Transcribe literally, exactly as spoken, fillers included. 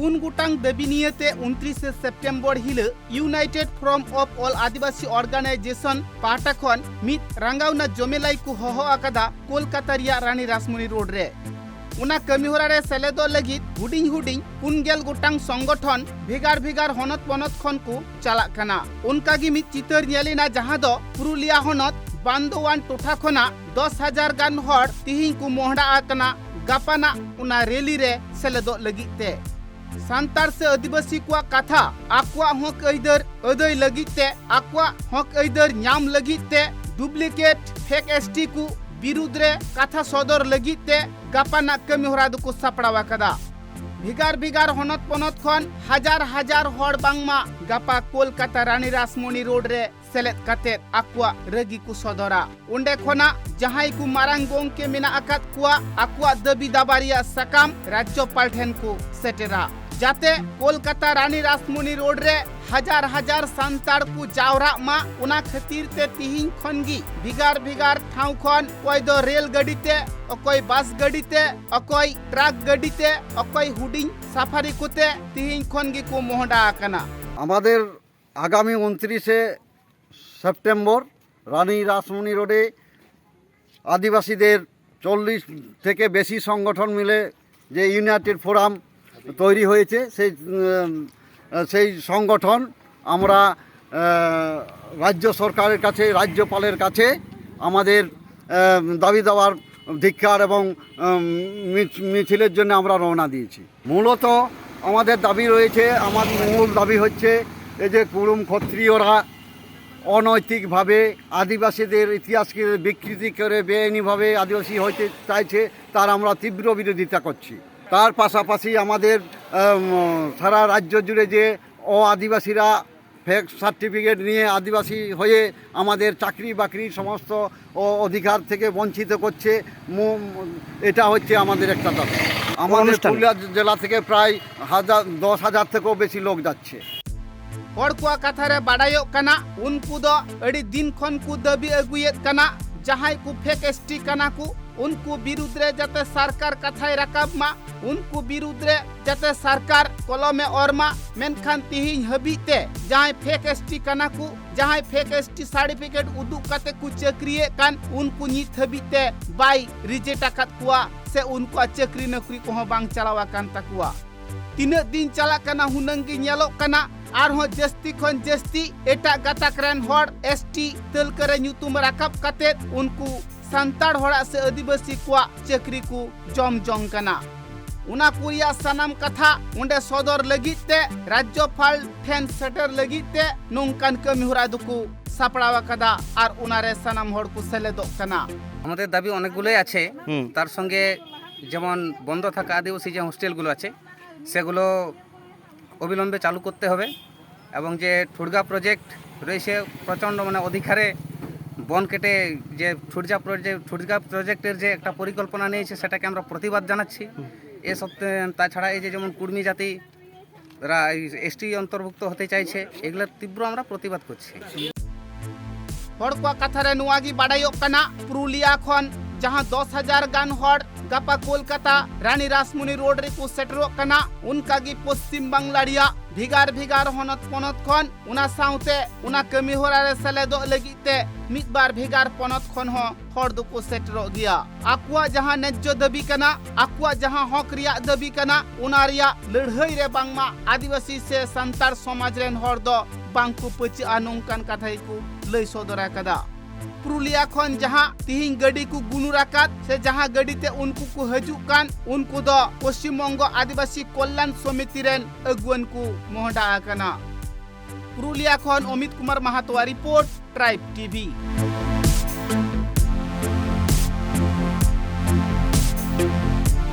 ᱯᱩᱱ ᱜᱚᱴᱟᱝ ᱫᱟᱹᱵᱤ ᱱᱤᱭᱟᱹᱛᱮ ᱩᱱᱛᱨᱤᱥᱮ ᱥᱮᱯᱴᱮᱢᱵᱚᱨ ᱦᱤᱞᱚᱜ United Forum of All Adivasi Organization ᱯᱟᱦᱴᱟ ᱠᱷᱚᱱ ᱢᱤᱫ ᱨᱟᱸᱜᱟᱣᱱᱟ ᱡᱚᱢᱮᱞᱟᱭ ᱠᱚ ᱦᱚᱦᱚ ᱟᱠᱟᱫᱟ ᱠᱳᱞᱠᱟᱛᱟ ᱨᱮᱭᱟᱜ ᱨᱟᱱᱤ ᱨᱟᱥᱢᱚᱱᱤ ᱨᱳᱰ ᱨᱮ᱾ ᱚᱱᱟ ᱠᱟᱹᱢᱤᱦᱚᱨᱟ ᱨᱮ ᱥᱮᱞᱮᱫᱚᱜ ᱞᱟᱹᱜᱤᱫ ᱦᱩᱰᱤᱧ ᱦᱩᱰᱤᱧ ᱯᱩᱱ ᱜᱮᱞ ᱜᱚᱴᱟᱝ ᱥᱚᱝᱜᱚᱴᱷᱚᱱ ᱵᱷᱮᱜᱟᱨ ᱵᱷᱮᱜᱟᱨ ᱦᱚᱱᱚᱛ ᱯᱚᱱᱚᱛ ᱠᱷᱚᱱ ᱠᱚ ᱪᱟᱞᱟᱜ ᱠᱟᱱᱟ᱾ ᱚᱱᱠᱟ ᱜᱮ ᱢᱤᱫ ᱪᱤᱛᱟᱹᱨ ᱧᱮᱞ ᱮᱱᱟ, ᱡᱟᱦᱟᱸ ᱫᱚ ᱯᱩᱨᱩᱞᱤᱭᱟ ᱦᱚᱱᱚᱛ ᱵᱟᱱᱫᱳᱣᱟᱱ ᱴᱚᱴᱷᱟ ᱠᱷᱚᱱᱟᱜ ᱫᱚᱥ ᱦᱟᱡᱟᱨ ᱜᱟᱱ ᱦᱚᱲ ᱛᱤᱦᱤᱧ ᱠᱚ ᱢᱚᱦᱰᱟ ᱟᱠᱟᱱᱟ ᱜᱟᱯᱟᱱᱟᱜ ᱚᱱᱟ ᱨᱮᱞᱤ ᱨᱮ ᱥᱮᱞᱮᱫᱚᱜ ᱞᱟᱹᱜᱤᱫ ᱛᱮ᱾ ᱥᱟᱱᱛᱟᱲ ᱥᱮ ᱟᱹᱫᱤᱵᱟᱹᱥᱤ ᱠᱚᱣᱟᱜ ᱠᱟᱛᱷᱟ, ᱟᱠᱚᱣᱟᱜ ᱦᱚᱸᱠ ᱟᱹᱭᱫᱟᱹᱨ ᱟᱹᱫᱟᱹᱭ ᱞᱟᱹᱜᱤᱫ ᱛᱮ, ᱟᱠᱚᱣᱟᱜ ᱦᱚᱸᱠ ᱟᱹᱭᱫᱟᱹᱨ ᱧᱟᱢ ᱞᱟᱹᱜᱤᱫ ᱛᱮ ᱰᱩᱯᱞᱤᱠᱮᱴ ᱯᱷᱮᱠ ᱮᱥ ᱴᱤ ᱠᱚ ᱵᱤᱨᱩᱫᱽ ᱨᱮ ᱠᱟᱛᱷᱟ ᱥᱚᱫᱚᱨ ᱞᱟᱹᱜᱤᱫ ᱛᱮ ᱜᱟᱯᱟᱱᱟᱜ ᱠᱟᱹᱢᱤ ᱦᱚᱨᱟ ᱫᱚᱠᱚ ᱥᱟᱯᱲᱟᱣ ᱟᱠᱟᱫᱟ᱾ ᱵᱷᱮᱜᱟᱨ ᱵᱷᱮᱜᱟᱨ ᱦᱚᱱᱚᱛ ᱯᱚᱱᱚᱛ ᱠᱷᱚᱱ ᱦᱟᱡᱟᱨ ᱦᱟᱡᱟᱨ ᱦᱚᱲ ᱵᱟᱝᱢᱟ ᱜᱟᱯᱟ ᱠᱳᱞᱠᱟᱛᱟ ᱨᱟᱱᱤ ᱨᱟᱥᱢᱚᱱᱤ ᱨᱳᱰ ᱨᱮ ᱥᱮᱞᱮᱫ ᱠᱟᱛᱮ ᱟᱠᱚᱣᱟᱜ ᱨᱟᱹᱜᱤ ᱠᱚ ᱥᱚᱫᱚᱨᱟ᱾ ᱚᱸᱰᱮ ᱠᱷᱚᱱᱟᱜ ᱡᱟᱦᱟᱸᱭ ᱠᱚ ᱢᱟᱨᱟᱝ ᱜᱚᱢᱠᱮ ᱢᱮᱱᱟᱜ ᱟᱠᱟᱫ ᱠᱚᱣᱟ, ᱟᱠᱚᱣᱟᱜ ᱫᱟᱹᱵᱤ ᱫᱟᱵᱟ ᱨᱮᱭᱟᱜ ᱥᱟᱠᱟᱢ ᱨᱟᱡᱽᱡᱚᱯᱟᱞ ᱴᱷᱮᱱ ᱠᱚ ᱥᱮᱴᱮᱨᱟ, ᱡᱟᱛᱮ ᱠᱳᱞᱠᱟᱛᱟ ᱨᱟᱱᱤ ᱨᱟᱥᱢᱚᱱᱤ ᱨᱳᱰ ᱨᱮ ᱦᱟᱡᱟᱨ ᱦᱟᱡᱟᱨ ᱥᱟᱱᱛᱟᱲ ᱠᱚ ᱡᱟᱣᱨᱟᱜ ᱢᱟ᱾ ᱚᱱᱟ ᱠᱷᱟᱹᱛᱤᱨ ᱛᱮ ᱛᱤᱦᱤᱧ ᱠᱷᱚᱱ ᱜᱮ ᱵᱷᱮᱜᱟᱨ ᱵᱷᱮᱜᱟᱨ ᱴᱷᱟᱶ ᱠᱷᱚᱱ ᱚᱠᱚᱭ ᱫᱚ ᱨᱮᱞ ᱜᱟᱹᱰᱤ ᱛᱮ, ᱚᱠᱚᱭ ᱵᱟᱥ ᱜᱟᱹᱰᱤ ᱛᱮ, ᱚᱠᱚᱭ ᱴᱨᱟᱠ ᱜᱟᱹᱰᱤ ᱛᱮ, ᱚᱠᱚᱭ ᱦᱩᱰᱤᱧ ᱥᱟᱯᱷᱟᱨᱤ ᱠᱚᱛᱮ ᱛᱤᱦᱤᱧ ᱠᱷᱚᱱ ᱜᱮᱠᱚ ᱢᱚᱦᱰᱟ ᱟᱠᱟᱱᱟ᱾ আমাদের আগামী ᱩᱱᱛᱨᱤᱥᱮ সেপ্টেম্বর রানী রাসমণি রোডে আদিবাসীদের চল্লিশ থেকে বেশি সংগঠন মিলে যে ইউনাইটেড ফোরাম তৈরি হয়েছে, সেই, উম, সেই সংগঠন আমরা, আহ, রাজ্য সরকারের কাছে, রাজ্যপালের কাছে আমাদের, আহ, দাবি দাওয়ার ধিক্কার এবং, উম, মিছ-, মিছিলের জন্য আমরা রওনা দিয়েছি। মূলত আমাদের দাবি রয়েছে, আমার মূল দাবি হচ্ছে এই যে কুড়ুম ক্ষত্রিয়রা অনৈতিকভাবে আদিবাসীদের ইতিহাসকে বিকৃতি করে বেআইনিভাবে আদিবাসী হইতে চাইছে, তার আমরা তীব্র বিরোধিতা করছি। তার পাশাপাশি আমাদের, উম, সারা রাজ্য জুড়ে যে অ আদিবাসীরা ফেক সার্টিফিকেট নিয়ে আদিবাসী হয়ে আমাদের চাকরি বাকরি সমস্ত অ-, অধিকার থেকে বঞ্চিত করছে, মু-, এটা হচ্ছে আমাদের একটা দাবি। আমাদের অনুষ্ঠানে পুরুলিয়া জেলা থেকে প্রায় হাজার, দশ হাজার থেকেও বেশি লোক যাচ্ছে। ᱦᱚᱲ ᱠᱚᱣᱟᱜ ᱠᱟᱛᱷᱟ ᱨᱮ ᱵᱟᱰᱟᱭᱚᱜ ᱠᱟᱱᱟ, ᱩᱱᱠᱩ ᱫᱚ ᱟᱹᱰᱤ ᱫᱤᱱ ᱠᱷᱚᱱ ᱠᱚ ᱫᱟᱹᱵᱤ ᱟᱹᱜᱩᱭᱮᱫ ᱠᱟᱱᱟ, ᱡᱟᱦᱟᱸᱭ ᱠᱚ ᱯᱷᱮᱠ ᱮᱥ ᱴᱤ ᱠᱟᱱᱟ ᱠᱚ, ᱩᱱᱠᱩ ᱵᱤᱨᱩᱫᱽ ᱨᱮ ᱡᱟᱛᱮ ᱥᱚᱨᱠᱟᱨ ᱠᱟᱛᱷᱟᱭ ᱨᱟᱠᱟᱵ ᱢᱟ, ᱩᱱᱠᱩ ᱵᱤᱨᱩᱫᱽ ᱨᱮ ᱡᱟᱛᱮ ᱥᱚᱨᱠᱟᱨ ᱠᱚᱞᱚᱢᱮ ᱚᱨ ᱢᱟ᱾ ᱢᱮᱱᱠᱷᱟᱱ ᱛᱤᱦᱤᱧ ᱦᱟᱹᱵᱤᱡ ᱛᱮ ᱡᱟᱦᱟᱸᱭ ᱯᱷᱮᱠ ᱮᱥᱴᱤ ᱠᱟᱱᱟ ᱠᱚ, ᱡᱟᱦᱟᱸᱭ ᱯᱷᱮᱠ ᱮᱥᱴᱤ ᱥᱟᱨᱴᱤᱯᱷᱤᱠᱮᱴ ᱩᱫᱩᱜ ᱠᱟᱛᱮ ᱠᱚ ᱪᱟᱹᱠᱨᱤᱭᱮᱫ ᱠᱟᱱ, ᱩᱱᱠᱩ ᱱᱤᱛ ᱦᱟᱹᱵᱤᱡ ᱛᱮ ᱵᱟᱭ ᱨᱤᱡᱮᱠᱴ ᱟᱠᱟᱫ ᱠᱚᱣᱟ ᱥᱮ ᱩᱱᱠᱩᱣᱟᱜ ᱪᱟᱹᱠᱨᱤ ᱱᱚᱠᱨᱤ ᱠᱚᱦᱚᱸ ᱵᱟᱝ ᱪᱟᱞᱟᱣ ᱟᱠᱟᱱ ᱛᱟᱠᱚᱣᱟ᱾ ᱛᱤᱱᱟᱹᱜ ᱫᱤᱱ ᱪᱟᱞᱟᱜ ᱠᱟᱱᱟ, ᱦᱩᱱᱟᱹᱝ ᱜᱮ ᱧᱮᱞᱚᱜ ᱠᱟᱱᱟ ᱟᱨᱦᱚᱸ ᱡᱟᱹᱥᱛᱤ ᱠᱷᱚᱱ ᱡᱟᱹᱥᱛᱤ ᱮᱴᱟᱜ ᱜᱟᱛᱟᱠ ᱨᱮᱱ ᱦᱚᱲ ᱮᱥᱴᱤ ᱛᱟᱹᱞᱠᱟᱹ ᱨᱮ ᱧᱩᱛᱩᱢ ᱨᱟᱠᱟᱵ ᱠᱟᱛᱮ ᱩᱱᱠᱩ ᱥᱟᱱᱛᱟᱲ ᱦᱚᱲᱟᱜ ᱥᱮ ᱟᱹᱫᱤᱵᱟᱹᱥᱤ ᱠᱚᱣᱟᱜ ᱪᱟᱹᱠᱨᱤ ᱠᱚ ᱡᱚᱢ ᱡᱚᱝ ᱠᱟᱱᱟ᱾ ᱚᱱᱟ ᱠᱚ ᱨᱮᱭᱟᱜ ᱥᱟᱱᱟᱢ ᱠᱟᱛᱷᱟ ᱚᱸᱰᱮ ᱥᱚᱫᱚᱨ ᱞᱟᱹᱜᱤᱫ ᱛᱮ, ᱨᱟᱡᱽᱡᱚᱯᱟᱞ ᱴᱷᱮᱱ ᱥᱮᱴᱮᱨ ᱞᱟᱹᱜᱤᱫ ᱛᱮ ᱱᱚᱝᱠᱟᱱ ᱠᱟᱹᱢᱤ ᱦᱚᱨᱟ ᱫᱚᱠᱚ ᱥᱟᱯᱲᱟᱣ ᱟᱠᱟᱫᱟ ᱟᱨ ᱚᱱᱟᱨᱮ ᱥᱟᱱᱟᱢ ᱦᱚᱲ ᱠᱚ ᱥᱮᱞᱮᱫᱚᱜ ᱠᱟᱱᱟ᱾ আমাদের দাবি অনেকগুলোই আছে। হুম। তার সঙ্গে যেমন বন্ধ থাকা আদিবাসী যে হোস্টেলগুলো আছে, সেগুলো অবিলম্বে চালু করতে হবে। এবং যে ঠুড়গা প্রজেক্ট রয়েছে, প্রচণ্ড মানে অধিকারে বন কেটে যে ঠুড়জা প্রজেক্ট, ঠুড়গা প্রজেক্টের যে একটা পরিকল্পনা নিয়েছে, সেটাকে আমরা প্রতিবাদ জানাচ্ছি। এ সত্ত্বে তাছাড়া এই যে যেমন কুর্মী জাতি এরা এসটি অন্তর্ভুক্ত হতে চাইছে, এগুলোর তীব্র আমরা প্রতিবাদ করছি। ᱦᱚᱲ ᱠᱚᱣᱟᱜ ᱠᱟᱛᱷᱟ ᱨᱮ ᱱᱚᱣᱟ ᱜᱮ ᱵᱟᱰᱟᱭᱚᱜ ᱠᱟᱱᱟ, ᱯᱩᱨᱩᱞᱤᱭᱟ ᱠᱷᱚᱱ ᱡᱟᱦᱟᱸ ᱫᱚᱥ ᱦᱟᱡᱟᱨ ᱜᱟᱱ ᱦᱚᱲ ᱜᱟᱯᱟ ᱠᱳᱞᱠᱟᱛᱟ ᱨᱟᱱᱤ ᱨᱟᱥᱢᱚᱱᱤ ᱨᱳᱰ ᱨᱮᱠᱚ ᱥᱮᱴᱮᱨᱚᱜ ᱠᱟᱱᱟ, ᱚᱱᱠᱟ ᱜᱮ ᱯᱚᱥᱪᱤᱢ ᱵᱟᱝᱞᱟ ᱨᱮᱭᱟᱜ ᱵᱷᱮᱜᱟᱨ ᱵᱷᱮᱜᱟᱨ ᱦᱚᱱᱚᱛ ᱯᱚᱱᱚᱛ ᱠᱷᱚᱱ, ᱚᱱᱟ ᱥᱟᱶᱛᱮ ᱚᱱᱟ ᱠᱟᱹᱢᱤ ᱦᱚᱨᱟ ᱨᱮ ᱥᱮᱞᱮᱫᱚᱜ ᱞᱟᱹᱜᱤᱫ ᱛᱮ ᱢᱤᱫ ᱵᱟᱨ ᱵᱷᱮᱜᱟᱨ ᱯᱚᱱᱚᱛ ᱠᱷᱚᱱ ᱦᱚᱸ ᱦᱚᱲ ᱫᱚᱠᱚ ᱥᱮᱴᱮᱨᱚᱜ ᱜᱮᱭᱟ᱾ ᱟᱠᱚᱣᱟᱜ ᱡᱟᱦᱟᱸ ᱱᱮᱡᱽᱡᱚ ᱫᱟᱹᱵᱤ ᱠᱟᱱᱟ, ᱟᱠᱚᱣᱟᱜ ᱡᱟᱦᱟᱸ ᱦᱚᱠ ᱨᱮᱭᱟᱜ ᱫᱟᱹᱵᱤ ᱠᱟᱱᱟ, ᱚᱱᱟ ᱨᱮᱭᱟᱜ ᱞᱟᱹᱲᱦᱟᱹᱭ ᱨᱮ ᱵᱟᱝᱢᱟ ᱟᱹᱫᱤᱵᱟᱹᱥᱤ ᱥᱮ ᱥᱟᱱᱛᱟᱲ ᱥᱚᱢᱟᱡᱽ ᱨᱮᱱ ᱦᱚᱲ ᱫᱚ ᱵᱟᱝ ᱠᱚ ᱯᱟᱹᱪᱟᱹᱜᱼᱟ, ᱱᱚᱝᱠᱟᱱ ᱠᱟᱛᱷᱟ ᱜᱮᱠᱚ ᱞᱟᱹᱭ ᱥᱚᱫᱚᱨ ᱟᱠᱟᱫᱟ᱾ ᱯᱩᱨᱩᱞᱤᱭᱟ ᱠᱷᱚᱱ ᱡᱟᱦᱟᱸ ᱛᱤᱦᱤᱧ ᱜᱟᱹᱰᱤ ᱠᱚ ᱜᱩᱱᱩᱨ ᱟᱠᱟᱫ ᱥᱮ ᱡᱟᱦᱟᱸ ᱜᱟᱹᱰᱤ ᱛᱮ ᱩᱱᱠᱩ ᱠᱚ ᱦᱤᱡᱩᱜ ᱠᱟᱱ, ᱩᱱᱠᱩ ᱫᱚ ᱯᱚᱥᱪᱤᱢ ᱵᱚᱝᱜᱚ ᱟᱹᱫᱤᱵᱟᱹᱥᱤ ᱠᱚᱞᱭᱟᱱ ᱥᱚᱢᱤᱛᱤ ᱨᱮᱱ ᱟᱹᱜᱩᱣᱟᱹᱱ ᱠᱚ ᱢᱚᱦᱰᱟ ᱟᱠᱟᱱᱟ᱾ ᱯᱩᱨᱩᱞᱤᱭᱟ ᱠᱷᱚᱱ ᱚᱢᱤᱛ ᱠᱩᱢᱟᱨ ᱢᱟᱦᱟᱛᱚᱣᱟᱜ ᱨᱤᱯᱳᱨᱴ, ᱴᱨᱟᱭᱤᱵᱽ ᱴᱤᱵᱷᱤ᱾